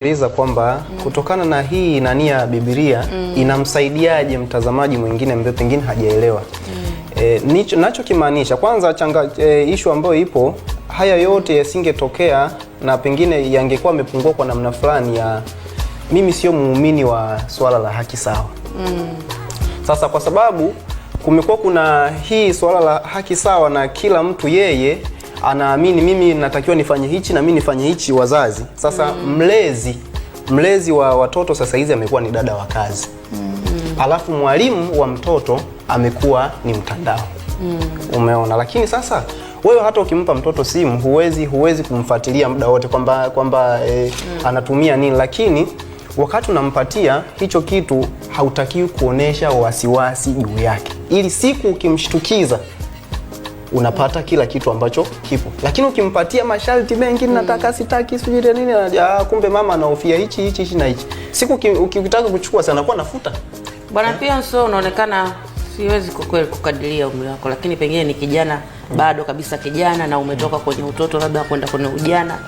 Uliza kwamba kutokana na hii nani ya Biblia inamsaidiaje mtazamaji mwingine ambaye pengine hajaelewa. Nachokimaanisha kwanza ishu ambayo ipo, haya yote yasingetokea na pengine yangekuwa yamepungua kwa namna fulani ya mimi sio muumini wa swala la haki sawa. Sasa kwa sababu kumekuwa kuna hii swala la haki sawa na kila mtu yeye anaamini mimi natakiwa nifanye hichi na mimi nifanye hichi, wazazi sasa mlezi wa watoto sasa hizi amekuwa ni dada wa kazi, alafu mwalimu wa mtoto amekuwa ni mtandao. Umeona? Lakini sasa wewe hata ukimpa mtoto simu huwezi kumfuatilia muda wote kwamba anatumia nini, lakini wakati unampatia hicho kitu hautakiwi kuonesha wasiwasi juu yake, ili siku ukimshtukiza unapata kila kitu ambacho kipo. Lakini ukimpatia masharti mengi, nataka sitaki, sijui nini, kumbe mama anahofia hichi hichi hichi na hichi, siku ukitaka kuchukua sana kwa nafuta. Bwana Pionso, unaonekana, siwezi kwa kweli kukadiria umri wako, lakini pengine ni kijana bado kabisa kijana na umetoka kwenye utoto labda kwenda kwenye ujana.